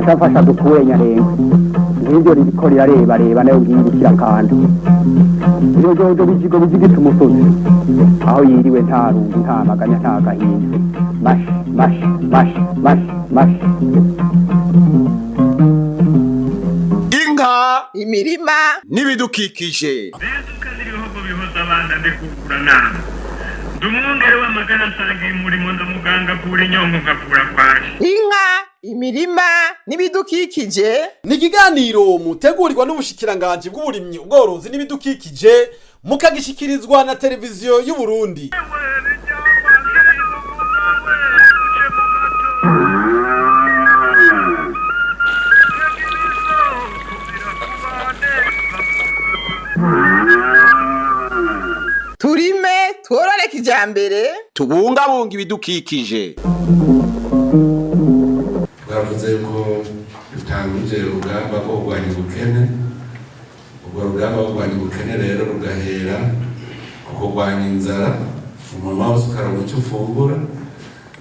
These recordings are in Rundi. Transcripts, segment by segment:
Afasha dukure nyarengwe nk'ibyo ririko rirarebareba nayo ngiyi ikirakanda ibijojo bijigo bijigita umusozi aho yiriwe nta rungu, nta maganya, nta gahinda. Mashi mashi mashi mashi mashi. Inka, imirima, n'ibidukikije. Benduka n'ibihugu bihoza abana mbikugura nama, ndi umwungere w'amagara nsangiye umurimo, ndamuganga avura inyonko nkavura kwashi. Inka, imirima n'ibidukikije. Ni ikiganiro mutegurirwa n'Ubushikiranganji bw'Uburimyi, Ubworozi n'Ibidukikije, mukagishikirizwa na Televiziyo y'u Burundi. Turime, tworore kijambere. Tubungabunga ibidukikije. Twavuze yuko dutanguje urugamba rwo kurwanya ubukene. Urwo rugamba rwo kurwanya ubukene rero rugahera ku kurwanya inzara, umunwa wose ukaronka icyo ufungura.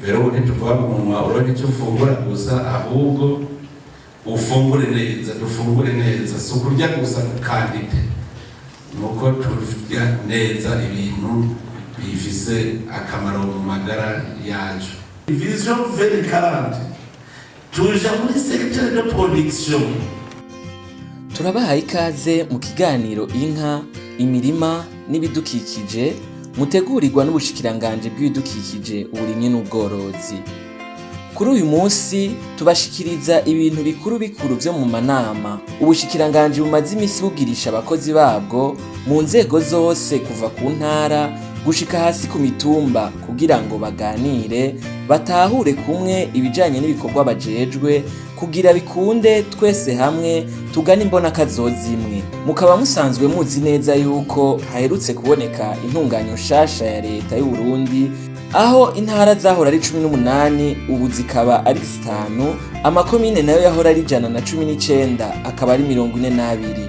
Rero ubu ntituvuga ngo umunwa uronke icyo ufungura gusa, ahubwo ufungure neza. Dufungure neza si ukurya gusa quantité, ni uko turya neza ibintu bifise akamaro mu magara yacu. Vision 2040, tuja muri secteur de production. Turabahaye ikaze mu kiganiro Inka, Imirima n'Ibidukikije, mutegurirwa n'Ubushikiranganji bw'Ibidukikije, Uburimyi n'Ubworozi. Kuri uyu munsi tubashikiriza ibintu bikuru bikuru vyo mu manama ubushikiranganji bumaze imisi bugirisha abakozi babwo mu nzego zose, kuva ku ntara gushika hasi ku mitumba, kugira ngo baganire, batahure kumwe ibijanye n'ibikorwa bajejwe, kugira bikunde twese hamwe tugane imbona kazoza imwe. Mukaba musanzwe muzi neza yuko haherutse kuboneka intunganyo nshasha ya Leta y'u Burundi, aho intara zahora ari 18 ubu zikaba ari zitanu, amakomine nayo yahora ari 119 akaba ari 42.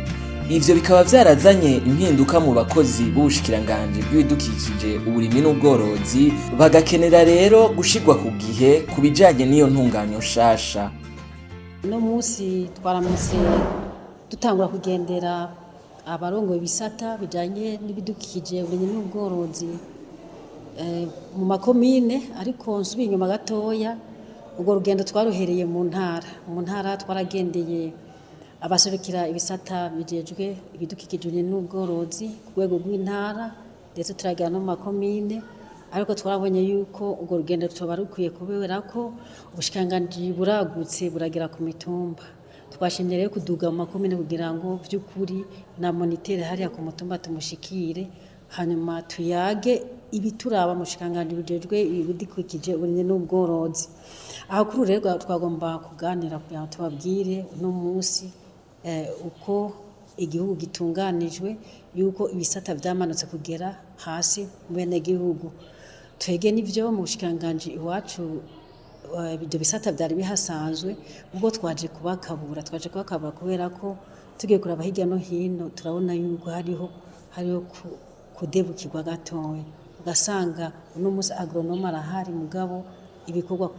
Ivyo bikaba vyarazanye impinduka mu bakozi b'Ubushikiranganji bw'Ibidukikije, Uburimyi n'Ubworozi, bagakenera rero gushirwa ku gihe ku bijanye n'iyo ntunganyo nshasha. Uno munsi twaramutse dutangura kugendera abarongoye ibisata bijanye n'ibidukikije, uburimyi n'ubworozi mu makomine. Ariko nsubiye inyuma gatoya, urwo rugendo twaruhereye mu ntara. Mu ntara twaragendeye abaserukira ibisata bijejwe ibidukikije, uburimyi n'ubworozi ku rwego rw'intara, ndetse turagera no mu makomine. Ariko twarabonye yuko urwo rugendo tuba rukwiye, kubera ko ubushikiranganji buragutse, buragera ku mitumba. Twashimye rero kuduga mu makomine kugira ngo by'ukuri na moniteur hariya ku mutumba tumushikire, hanyuma tuyage ibituraba mu bushikiranganji bujejwe ibidukikije, uburimyi n'ubworozi. Aho kuri ubu rero twagomba kuganira kugira ngo tubabwire uno munsi uko igihugu gitunganijwe, yuko ibisata vyamanutse kugera hasi mu benegihugu. Twege n'ivyo mu bushikiranganji iwacu, ibyo bisata byari bihasanzwe, ubwo twaje kubakabura kubera ko tugiye kuraba hirya no hino turabona yuko hariho kudebukirwa gatoya, ugasanga uno munsi agronome arahari, mugabo ibikorwa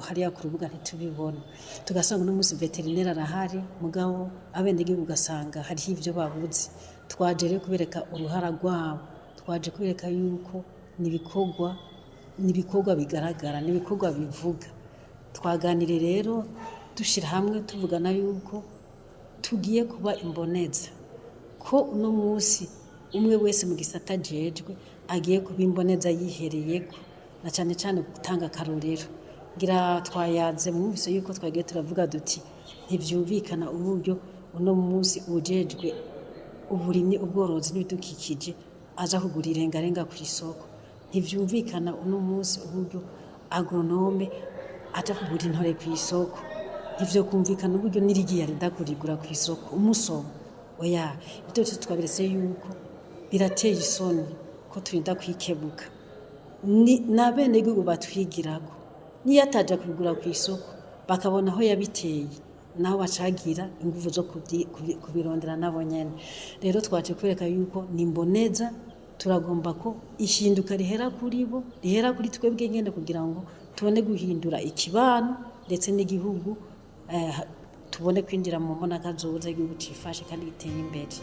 hariya ku rubuga ntitubibona. Tugasanga uno munsi vétérinaire arahari, mugabo abenegihugu ugasanga hariho ibyo babuze. Twaje rero kubereka uruhara rwabo, twaje kubereka yuko nibikorwa bigaragara, nibikorwa bivuga. Twaganire rero dushyira hamwe, tuvugana yuko tugiye kuba imboneza, ko uno munsi umwe wese mu gisata ajejwe agiye kuba imboneza yihereyeko, na cyane cyane gutanga akarorero. Ngira twayanze, mwumvise yuko twagiye turavuga duti ntibyumvikana uburyo uno munsi ujejwe uburimyi, ubworozi n'ibidukikije aza kugura irengarenga ku isoko, ntibyumvikana uno munsi uburyo agronome aja kugura intore ku isoko, ntivyo kumvikana uburyo n'irigiye arinda kurigura ku isoko umusoma. Oya, ibyo byose twabiretse yuko birateye isoni ko turinda kwikebuka ni n'abenegihugu batwigirako. Niyo ataja kubigura ku isoko, bakabona aho yabiteye, naho bacagira inguvu zo kubirondera nabo nyene. Rero twaje kwereka yuko nimboneza, turagomba ko ihinduka rihera kuri bo, rihera kuri twebwe nyene, kugira ngo tubone guhindura ikibano ndetse n'igihugu, tubone kwinjira mu mbonakazoza y'igihugu cifashe kandi giteye imbere.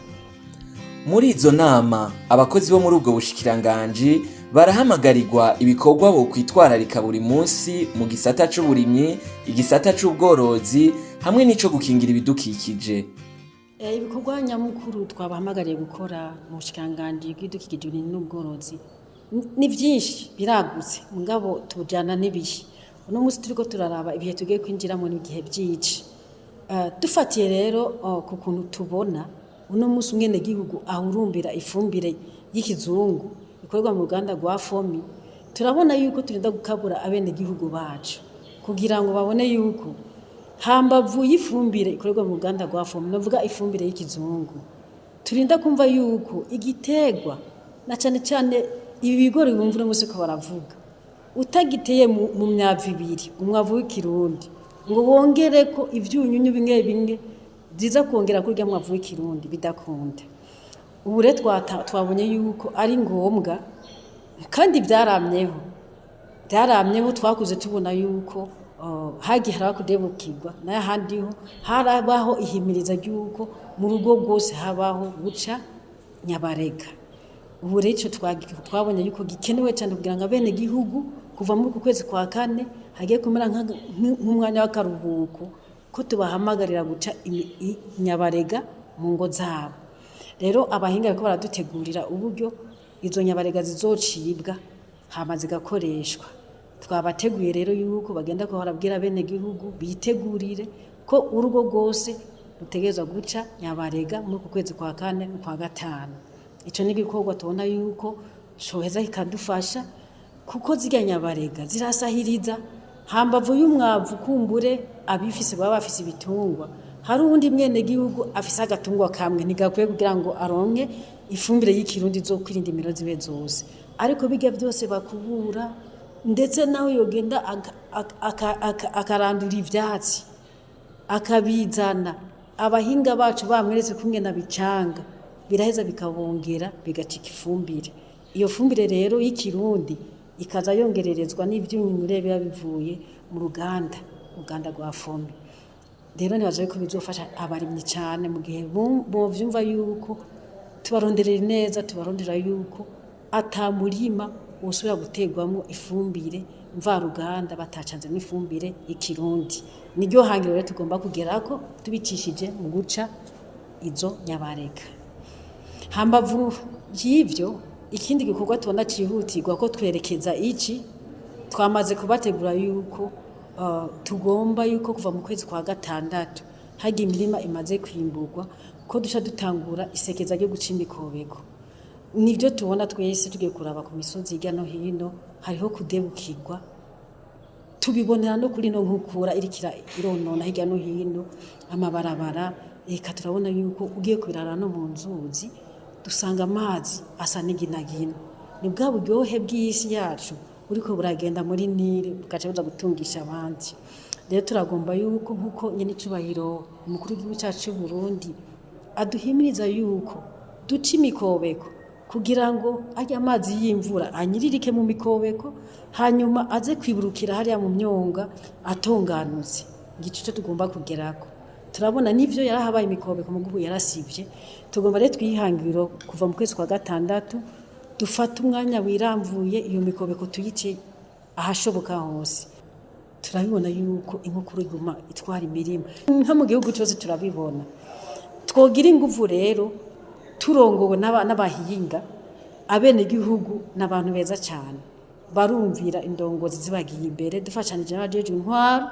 Muri izo nama, abakozi bo muri ubwo bushikiranganji barahamagarirwa ibikorwa bo kwitwararika buri munsi mu gisata c'uburimyi, igisata c'ubworozi hamwe n'ico gukingira ibidukikije. Ibikorwa nyamukuru twabahamagariye gukora mu bushikiranganji bw'ibidukikije, uburimyi n'ubworozi ni byinshi, biragutse, mugabo tujana n'ibihe. Uno munsi turiko turaraba ibihe tugiye kwinjiramo n'igihe by'ici. Dufatiye rero ku kuntu tubona uno munsi umwenegihugu ahurumbira ifumbire y'ikizungu ikorerwa mu ruganda rwa FOMI, turabona yuko turinda gukabura abenegihugu bacu kugira ngo babone yuko hambavu y'ifumbire ikorerwa mu ruganda rwa FOMI, navuga ifumbire y'ikizungu, turinda kumva yuko igiterwa na cane cane ibi bigori bumva uno munsi ko baravuga, utagiteye mu myavu ibiri, umwavu w'ikirundi, ngo wongereko ivyunyunyu bimwe bimwe byiza kongera kurya mwavu w'ikirundi, bidakunda. Ubu rero twabonye yuko ari ngombwa kandi byaramyeho. Twakuze tubona yuko hagiye haraba kudebukirwa, n'ahandi ho harabaho ihimiriza ry'uko mu rugo rwose habaho guca nyabarega. Ubu rero ico twabonye yuko gikenewe cyane kugira ngo abenegihugu kuva muri uku kwezi kwa kane hagiye kumera nk'umwanya w'akaruhuko, ko tubahamagarira guca nyabarega mu ngo zabo. Rero abahinga bariko baradutegurira uburyo izo nyabarega zizocibwa hama zigakoreshwa. Twabateguye rero yuko bagenda ko barabwira abenegihugu bitegurire ko urugo rwose rutegerezwa guca nyabarega muri uku kwezi kwa kane n'ukwa gatanu. Ico ni igikorwa tubona yuko coheza kikadufasha, kuko zirya nyabarega zirasahiriza hambavu y'umwavu. Kumbure abifise baba bafise ibitungwa, hari uwundi mwenegihugu afise agatungwa kamwe ntigakwiye kugira ngo aronke ifumbire y'ikirundi zo kwirinda imiro zibe zose, ariko bijya byose bakubura, ndetse nawe yogenda akarandura ivyatsi akabizana, abahinga bacu bamweretse kumwe na bicanga, biraheza bikabongera bigacika ifumbire. Iyo fumbire rero y'ikirundi ikaza yongererezwa n'ivyunyure biba bivuye mu ruganda rwa FOMI. Rero nibaza yuko bizofasha abarimyi cyane mu gihe bovyumva yuko tubaronderera neza, tubarondera yuko ata murima wosubira guterwamwo ifumbire mvaruganda batacanzemwo ifumbire y'ikirundi. Niryo hangiro rero tugomba kugerako tubicishije mu guca izo nyabarega. Hambavu y'ivyo, ikindi gikorwa tubona cihutirwa ko twerekeza iki, twamaze kubategura yuko tugomba yuko kuva mu kwezi kwa gatandatu hagiye imirima imaze kwimburwa, ko duca dutangura isekeza ryo guca imikobeko. Nibyo tubona twese tugiye kuraba ku misozi hirya no hino hariho kudebukirwa, tubibonera no kuri no nkukura irikira ironona hirya no hino amabarabara. Reka turabona yuko ugiye kubirara no mu nzuzi dusanga amazi asa n'iginagina. Ni bwa buryohe bw'isi yacu buriko buragenda muri Nile bugaca buza gutungisha abandi. Rero turagomba yuko nkuko nyene icubahiro umukuru w'igihugu cacu c'u Burundi aduhimiriza yuko duca imikobeko kugira ngo arya amazi y'imvura anyiririke mu mikobeko, hanyuma aze kwiburukira hariya mu myonga atonganutse. Igice cyo tugomba kugerako, turabona n'ivyo yarahabaye imikobeko mu guhu yarasivye. Tugomba rero twihangiro kuva mu kwezi kwa gatandatu dufate umwanya wiramvuye iyo mikobeko tuyice ahashoboka hose. Turabibona yuko inkukura iguma itwara imirima nko mu gihugu cyose, turabibona. Twogira inguvu rero turongowe n'abahinga. Abenegihugu n'abantu beza cyane, barumvira indongozi zibagiye imbere. Dufashanije n'abajejwe intwaro,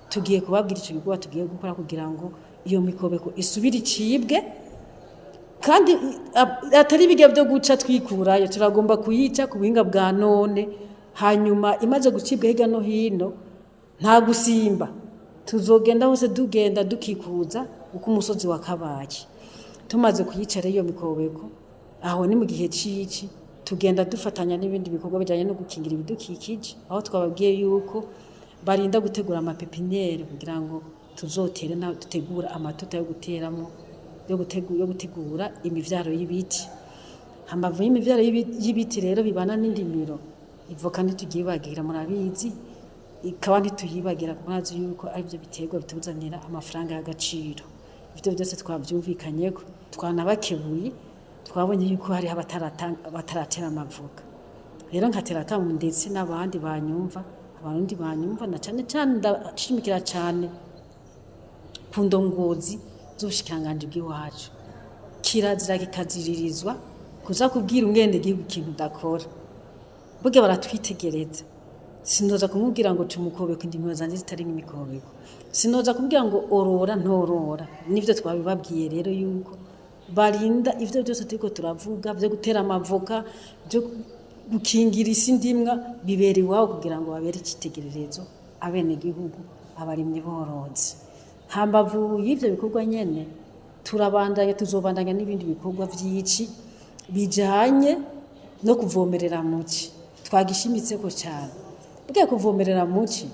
tugiye kubabwira ico gikorwa tugiye gukora kugira ngo iyo mikobeko isubire icibwe, kandi atari bijya byo guca twikurayo, turagomba kuyica ku buhinga bwa none. Hanyuma imaze gucibwa hirya no hino, nta gusimba, tuzogenda hose tugenda dukikuza uko umusozi wakabaye. Tumaze kuyica rero iyo mikobeko, aho ni mu gihe cici, tugenda dufatanya n'ibindi bikorwa bijyanye no gukingira ibidukikije, aho twababwiye yuko barinda gutegura amapepiniyeri kugira ngo tuzotere na dutegura amatuta yo guteramo, yo gutegura imivyaro y'ibiti. Hambavu y'imivyaro y'ibiti rero bibana n'indimiro, ivoka ntitugiye bagira, murabizi. Ikawa ntituyibagira, murazi yuko aribyo biterwa bituzanira amafaranga y'agaciro. Ibyo byose twabyumvikanyeko, twanabakebuye, twabonye yuko hariho abataratera amavoka. Rero nkatera akamu ndetse n'abandi banyumva, Abarundi banyumva, na cane cane ndashimikira cane ku ndongozi z'ubushikiranganji bw'iwacu: kirazira kikaziririzwa kuza kubwira umwenegihugu ikintu udakora. Burya baratwitegereza. Sinoza kumubwira ngo tumukobeko indimiro zanje zitari imikobeko, sinoza kumubwira ngo orora ntorora. Nivyo twabibabwiye rero yuko barinda ivyo byose turiko turavuga byo gutera amavoka, byo gukingira isi ndimwa, bibera iwabo kugira ngo babere icyitegererezo abenegihugu, abarimyi borozi. Hambavu y'ivyo bikorwa nyene, turabandanya, tuzobandanya n'ibindi bikorwa vy'ici bijanye no kuvomerera muci. Twagishimitse ko cyane bwe kuvomerera muci.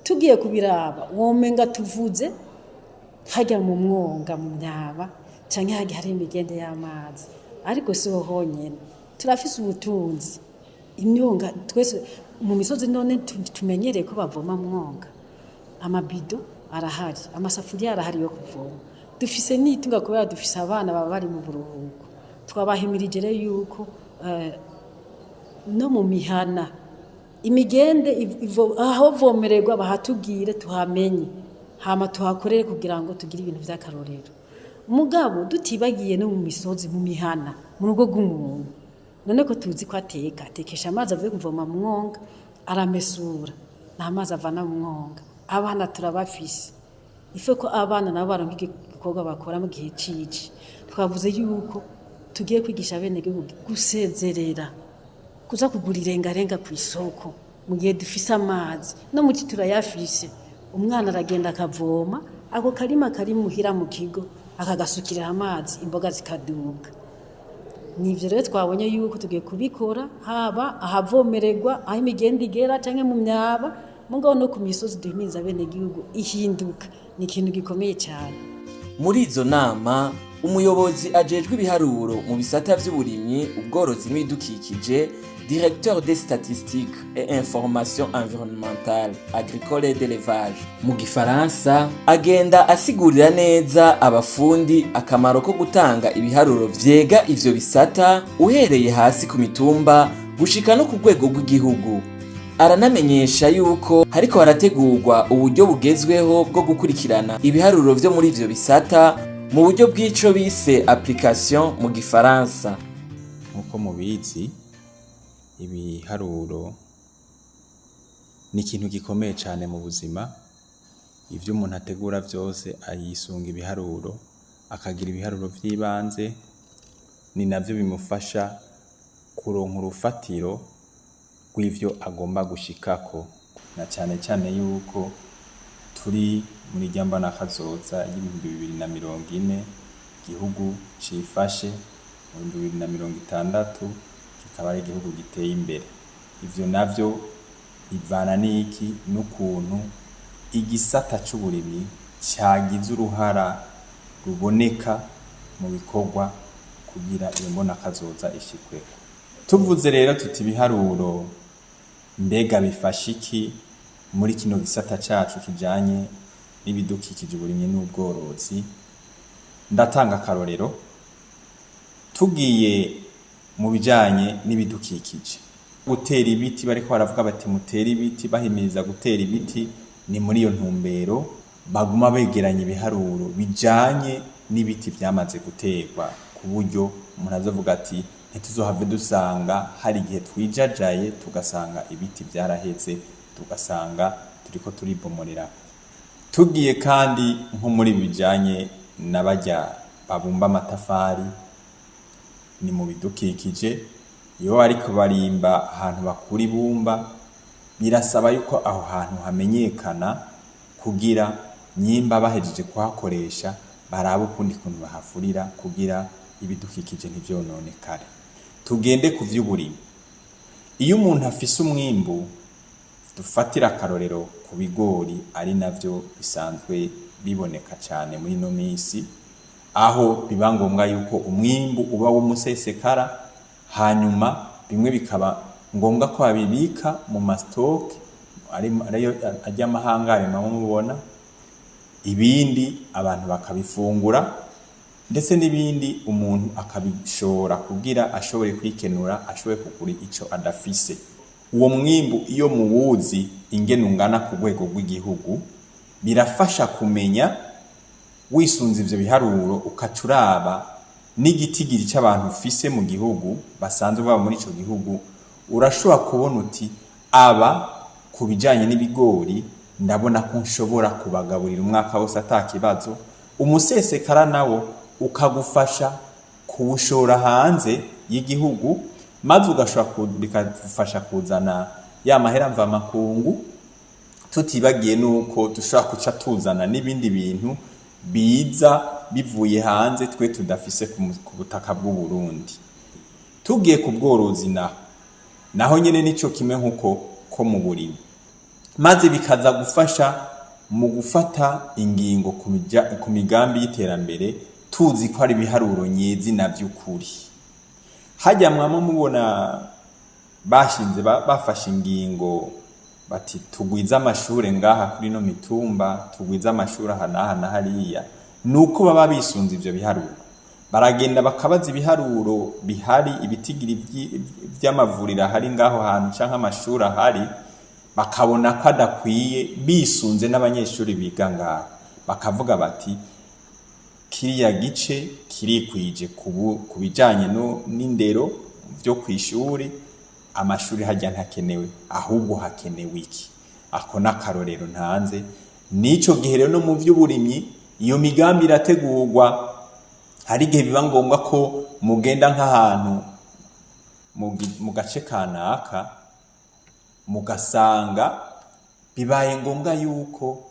Tugiye kubiraba womenga tuvuze hajya mu mwonga, mu myaba, canke hajya hari imigende y'amazi, ariko si ho honyene. Turafise ubutunzi, imyonga twese mu misozi. None tumenyereye ko bavoma mwonga, amabido arahari, amasafuriya arahari yo kuvoma. Dufise n'itunga kubera dufise abana baba bari mu buruhuko. Twabahimirije rero yuko no mu mihana imigende aho vomererwa bahatubwire, tuhamenye, hama tuhakorere kugira ngo tugire ibintu vy'akarorero. Mugabo tutibagiye no mu misozi, mu mihana, mu rugo rw'umuntu. None ko tuzi ko ateka, atekesha amazi avuye kuvoma mu mwonga, aramesura n'amazi avana mu mwonga. Abana turabafise, ife ko abana nabo baronka igikorwa bakora mu gihe cici. Twavuze yuko tugiye kwigisha abenegihugu gusezerera kuza kugura irengarenga ku isoko mu gihe dufise amazi. No mu ci turayafise, umwana aragenda akavoma ako karima kari muhira mu kigo, akagasukirira amazi, imboga zikaduga. Nivyo rero twabonye yuko tugiye kubikora, haba ahavomererwa, aho imigende igera, canke mu myaba, mugabo no ku misozi duhimiriza abenegihugu. Ihinduka ni ikintu gikomeye cyane. Muri izo nama, umuyobozi ajejwe ibiharuro mu bisata vy'uburimyi, ubworozi n'ibidukikije, directeur des statistiques et information environnementale, agricole et d'élevage mu gifaransa, agenda asigurira neza abafundi akamaro ko gutanga ibiharuro vyega ivyo bisata, uhereye hasi ku mitumba gushika no ku rwego rw'igihugu. Aranamenyesha yuko hariko harategurwa uburyo bugezweho bwo gukurikirana ibiharuro vyo muri ivyo bisata mu buryo bw'ico bise application mu gifaransa. Nk'uko mubizi, ibiharuro ni ikintu gikomeye cyane mu buzima. Ivyo umuntu ategura vyose ayisunga ibiharuro, akagira ibiharuro vy'ibanze. Ni navyo bimufasha kuronka urufatiro rw'ivyo agomba gushikako, na cane cane yuko turi muri rya mbonakazoza y'2040, igihugu cifashe mu 2060 kikaba ari igihugu giteye imbere. Ivyo navyo bivana n'iki? N'ukuntu igisata c'uburimyi cagize uruhara ruboneka mu bikorwa kugira iyo mbonakazoza ishikweko. Tuvuze rero tuti ibiharuro mbega bifasha iki muri kino gisata cacu kijanye n'ibidukikije, uburimyi n'ubworozi? Ndatanga akarorero. Tugiye mu bijanye n'ibidukikije, gutera ibiti, bariko baravuga bati mutere ibiti, bahimiriza gutera ibiti. Ni muri iyo ntumbero baguma begeranya ibiharuro bijanye n'ibiti vyamaze guterwa, ku buryo umuntu azovuga ati ntituzohave dusanga hari igihe twijajaye, tugasanga ibiti vyaraheze, tugasanga turiko turibomorera. Tugiye kandi nko muri bijanye na barya babumba amatafari, ni mu bidukikije. Iyo bariko barimba ahantu bakura ibumba, birasaba yuko aho hantu hamenyekana, kugira nyimba bahejeje kuhakoresha barabe ukundi kuntu bahafurira, kugira ibidukikije ntivyononekare. Tugende ku vy'uburimyi. Iyo umuntu afise umwimbu, dufatira akarorero ku bigori, ari navyo bisanzwe biboneka cyane muri ino minsi, aho biba ngombwa yuko umwimbu uba w'umusesekara, hanyuma bimwe bikaba ngombwa ko babibika mu ma stocks. ariyo ajya amahangare mubona, ibindi abantu bakabifungura, ndetse n'ibindi umuntu akabishora kugira ashobore kwikenura, ashobore kugura ico adafise. Uwo mwimbu iyo muwuzi ingene ungana ku rwego rw'igihugu, birafasha kumenya wisunze ivyo biharuro, ukaca uraba n'igitigiri c'abantu ufise mu gihugu basanzwe baba muri ico gihugu. Urashobora kubona uti: aba ku bijanye n'ibigori ndabona ko nshobora kubagaburira umwaka wose ata kibazo. Umusesekara nawo ukagufasha kuwushora hanze y'igihugu, maze ugashobora bikagufasha kuzana ya mahera mvamakungu, tutibagiye nuko dushobora guca tuzana n'ibindi bintu biza bivuye hanze twe tudafise ku butaka bw'u Burundi. Tugiye ku bworozi, naho nyene nico kimwe nkuko ko mu burimyi, maze bikaza gufasha mu gufata ingingo ku migambi y'iterambere, tuzi ko ari ibiharuro nyezina vy'ukuri. Hajya mwama mubona bashinze bafashe ingingo bati: tugwize amashure ngaha kuri ino mitumba, tugwize amashure aha n'aha na hariya, nuko baba bisunze ivyo biharuro. Baragenda bakabaza ibiharuro bihari, ibitigiri vy'amavuriro ahari ngaho hantu canke amashuri ahari, bakabona ko adakwiye, bisunze n'abanyeshuri biga ngaho, bakavuga bati: kiriya gice kirikwije ku bijanye n'indero vyo kw'ishuri, amashuri hajya ntakenewe, ahubwo hakenewe iki. Ako n'akarorero ntanze. N'ico gihe rero no mu vy'uburimyi iyo migambi irategurwa. Hari igihe biba ngombwa ko mugenda nk'ahantu mu gace kanaka, mugasanga bibaye ngombwa yuko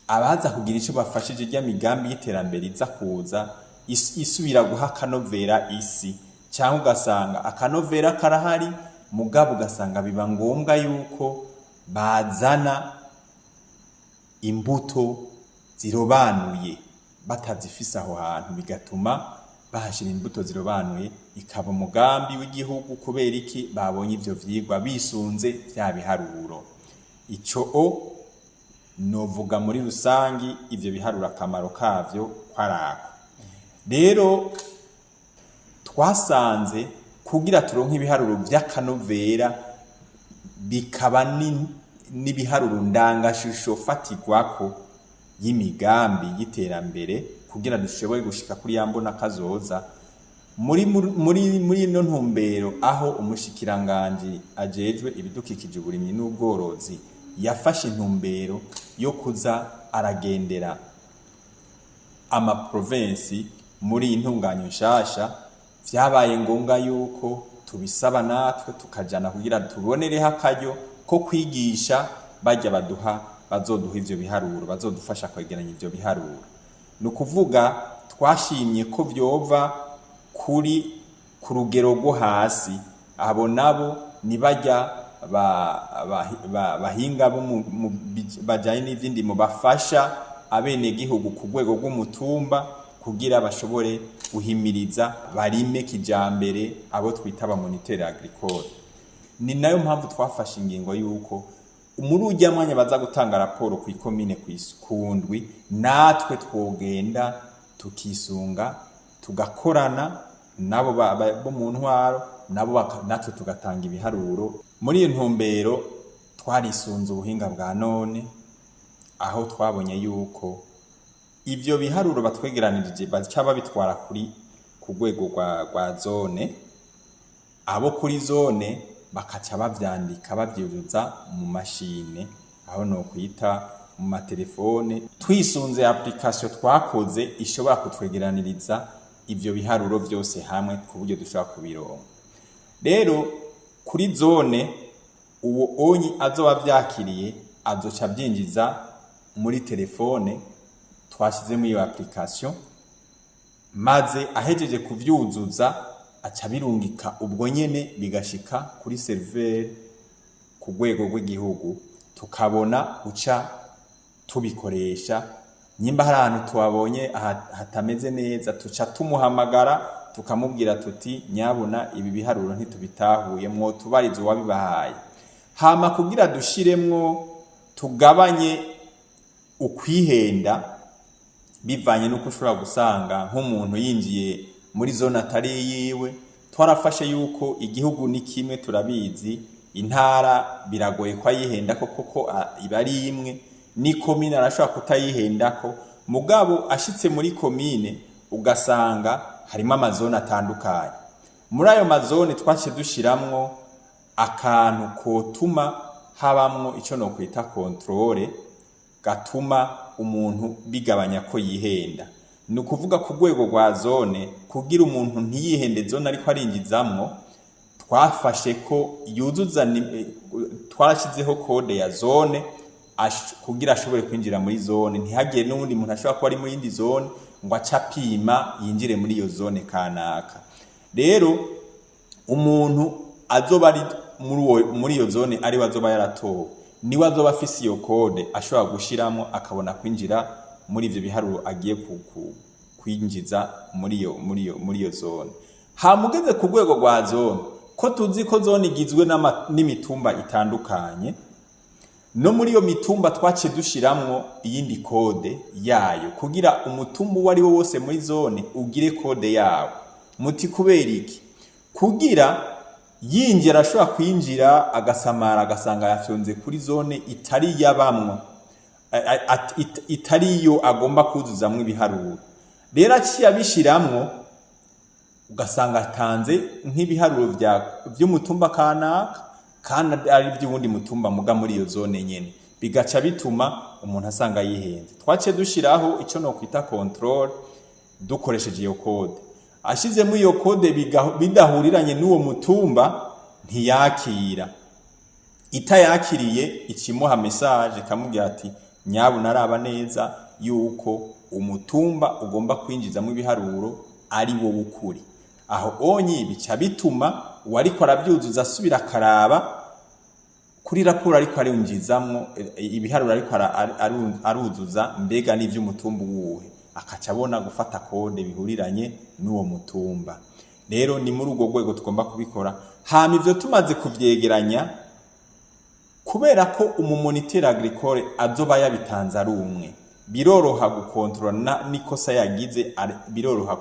abaza kugira ico bafashije rya migambi y'iterambere iza kuza isubira guha akanovera isi, cyangwa ugasanga akanovera karahari, mugabo ugasanga biba ngombwa yuko bazana imbuto zirobanuye batazifise aho hantu, bigatuma bahashira imbuto zirobanuye, ikaba umugambi w'igihugu. Kubera iki? Babonye ivyo vyigwa bisunze vya biharuro. Ico o novuga muri rusangi, ivyo biharuro akamaro kavyo kwarako. Rero twasanze kugira turonke ibiharuro vy'akanovera, bikaba n'ibiharuro ndangashusho fatigwako y'imigambi y'iterambere, kugira dushobore gushika kuri ya mbona kazoza. Muri ino ntumbero, aho umushikiranganji ajejwe ibidukikije, uburimyi n'ubworozi yafashe intumbero yo kuza aragendera amaprovensi muri iyi ntunganyo nshasha, vyabaye ngombwa yuko tubisaba natwe tukajana kugira tubonereho akaryo ko kwigisha bajya baduha, bazoduha ivyo biharuro, bazodufasha kwegeranya ivyo biharuro. Ni ukuvuga twashimye ko vyova kuri ku rugero rwo hasi. Abo nabo nibajya bahinga bo bajanye n'ivy'indimo, bafasha abenegihugu ku rwego rw'umutumba kugira bashobore guhimiriza barime kijambere, abo twita ba moniteur agricole. Ni nayo mpamvu twafashe ingingo y'uko muri ujya mwanya baza gutanga raporo ku ikomine ku ndwi, natwe twogenda tukisunga, tugakorana nabo bo mu ntwaro, nabo natwe tugatanga ibiharuro. Muri iyo ntumbero twarisunze ubuhinga bwa none, aho twabonye yuko ivyo biharuro batwegeranirije baca babitwara kuri ku rwego rwa zone. Abo kuri zone bakaca bavyandika, bavyuzuza mu mashine, aho no kwita mu matelefone, twisunze application twakoze ishobora kutwegeraniriza ivyo biharuro vyose hamwe ku buryo dushobora kubironka. Rero kuri zone, uwo onyi azoba vyakiriye azoca avyinjiza muri telefone twashizemo iyo application, maze ahejeje kuvyuzuza aca birungika ubwo nyene, bigashika kuri serveur ku rwego rw'igihugu, tukabona guca tubikoresha. Nyimba hari ahantu tuhabonye hatameze neza, tuca tumuhamagara tukamubwira tuti: nyabuna ibi biharuro ntitubitahuye, mwotubariza uwabibahaye. Hama kugira dushiremwo, tugabanye ukwihenda bivanye n'uko ushobora gusanga nk'umuntu yinjiye muri zone atari yiwe, twarafashe yuko igihugu ni kimwe, turabizi. Intara biragoye ko ayihendako koko iba ari imwe, ni komine arashobora kutayihendako. Mugabo ashitse muri komine ugasanga harimo amazone atandukanye. Muri ayo mazone twaciye dushiramwo akantu kotuma habamwo ico nokwita contrôle, gatuma umuntu bigabanya ko yihenda. Ni ukuvuga ku rwego rwa zone, kugira umuntu ntiyihende zone ariko arinjizamwo, twafashe ko yuzuza twarashyizeho code ya zone kugira ashobore kwinjira muri zone, ntihagire n'uwundi muntu ashobora kuba ari mu yindi zone ngo ace apima yinjire muri iyo zone kanaka. Rero umuntu azoba ari muri iyo zone, ariwe azoba yaratowe, niwe azoba afise iyo code ashobora gushiramo, akabona kwinjira muri ivyo biharuro agiye kwinjiza muri iyo zone. Hamugeze ku rwego rwa zone, ko tuzi ko zone igizwe n'imitumba itandukanye, no muri iyo mitumba twaciye dushiramwo iyindi code yayo, kugira umutumba uwo ari wo wose muri zone ugire code yawo. Muti kubera iki? Kugira yinjira, ashobora kwinjira agasamara, agasanga yafyonze kuri zone itari yabamwo, itari yo agomba kuzuzamwo ibiharuro. Rero aciye abishiramwo, ugasanga atanze nk'ibiharuro vy'umutumba kanaka kandi ari iby'uwundi mutumba muga muri iyo zone nyene, bigaca bituma umuntu asanga yihenze. Twaciye dushiraho ico no kwita contrôle dukoresheje iyo code. Ashizemo iyo code bidahuriranye n'uwo mutumba, ntiyakira. Itayakiriye, ikimuha message ikamubwira ati: "Nyabu naraba neza yuko umutumba ugomba kwinjizamo ibiharuro ari wo w'ukuri." Aho onyi bica bituma uwariko arabyuzuza asubira akaraba kuri raporo ariko arinjizamwo ibiharuro, ariko aruzuza mbega n'ivy'umutumba uwuhe, akaca abona gufata code bihuriranye n'uwo mutumba. Rero ni muri urwo rwego tugomba kubikora. Hama ivyo tumaze kuvyegeranya, kubera ko umumoniteur agricole azoba yabitanze ari umwe, biroroha gukontorora n'ikosa yagize, biroroha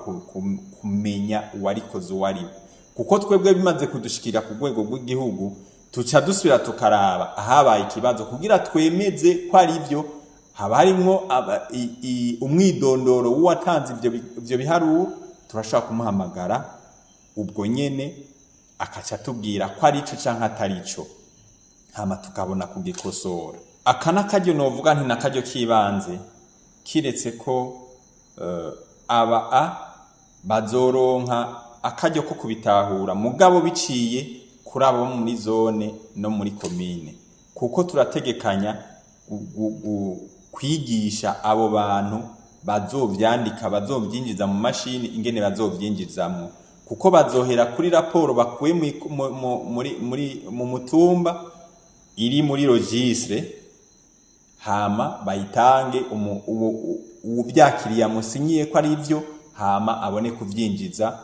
kumenya uwarikoze uwo ari we, kuko twebwe bimaze kudushikira ku rwego rw'igihugu, tuca dusubira tukaraba ahabaye ikibazo kugira twemeze ko ari byo. Haba harimwo umwidondoro w'uwatanze ivyo biharuro, turashobora kumuhamagara ubwo nyene, akaca atubwira ko ari ico canke atari ico, hama tukabona kugikosora. Aka n'akaryo novuga nti n'akaryo k'ibanze, kiretse ko aba a bazoronka akaryo ko kubitahura, mugabo biciye kuri abo bo muri zone no muri komine, kuko turategekanya kwigisha abo bantu bazovyandika, bazovyinjiza mu mashini, ingene bazovyinjizamwo, kuko bazohera kuri raporo bakuye muri mu mutumba iri muri registre, hama bayitange, uwuvyakiriye amusinyiye ko ari ivyo, hama abone kuvyinjiza,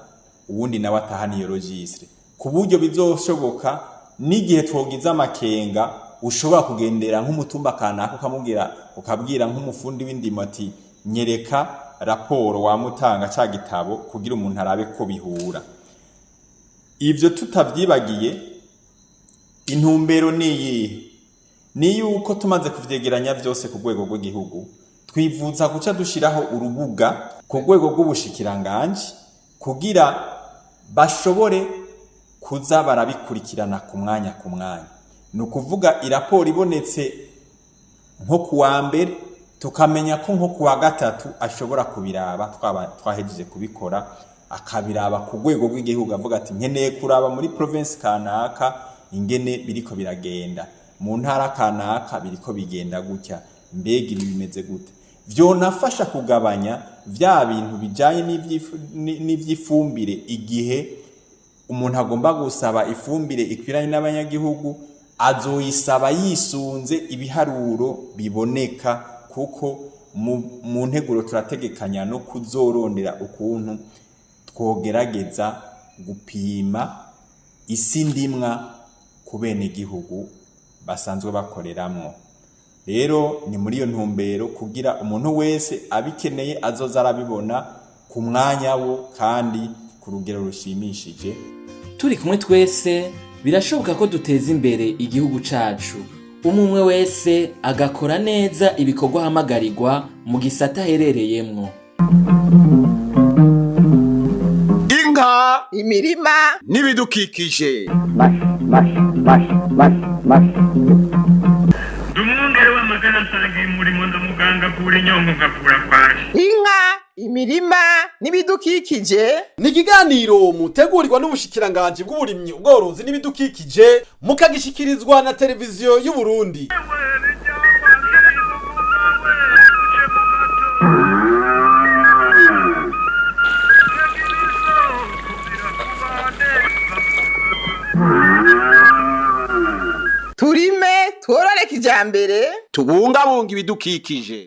uwundi nawe atahana iyo registre, ku buryo bizoshoboka n'igihe twogize amakenga, ushobora kugendera nk'umutumba kanaka, ukamubwira, ukabwira nk'umufundi w'indimo ati: "Nyereka raporo wamutanga ca gitabo," kugira umuntu arabe ko bihura. Ivyo tutavyibagiye, intumbero ni iyihe? Ni yuko tumaze kuvyegeranya vyose ku rwego rw'igihugu, twifuza guca dushiraho urubuga ku rwego rw'ubushikiranganji kugira bashobore kuza barabikurikirana ku mwanya ku mwanya. Ni ukuvuga iraporo ibonetse nko ku wa mbere, tukamenya ko nko ku wa gatatu ashobora kubiraba, twaba twahejeje kubikora, akabiraba ku rwego rw'igihugu, avuga ati: "Nkeneye kuraba muri province kanaka ingene biriko biragenda, mu ntara kanaka biriko bigenda gutya, mbega ibi bimeze gute?" Vyonafasha kugabanya vya bintu bijanye n'ivy'ifumbire. Igihe umuntu agomba gusaba ifumbire ikwiranye n'abanyagihugu, azoyisaba yisunze ibiharuro biboneka, kuko mu nteguro turategekanya no kuzorondera ukuntu twogerageza gupima isi ndimwa ku benegihugu. basanzwe bakoreramwo. Rero ni muri iyo ntumbero kugira umuntu wese abikeneye azoza arabibona ku mwanya wo kandi ku rugero rushimishije. Turi kumwe twese birashoboka ko duteza imbere igihugu cacu, umwe umwe wese agakora neza ibikorwa ahamagarirwa mu gisata aherereyemwo. Inka, imirima, n'ibidukikije. Mashi mashi mashi mashi mashi. Ndi umwungere w'amagara nsangiye umurimo na muganga avura inyongo nkavura kwashi. Inka, imirima n'ibidukikije. Ni ikiganiro mutegurirwa n'ubushikiranganji bw'uburimyi, ubworozi n'ibidukikije, mukagishikirizwa na Televiziyo y'u Burundi. Turime tworore kijambere. Tubungabunga ibidukikije.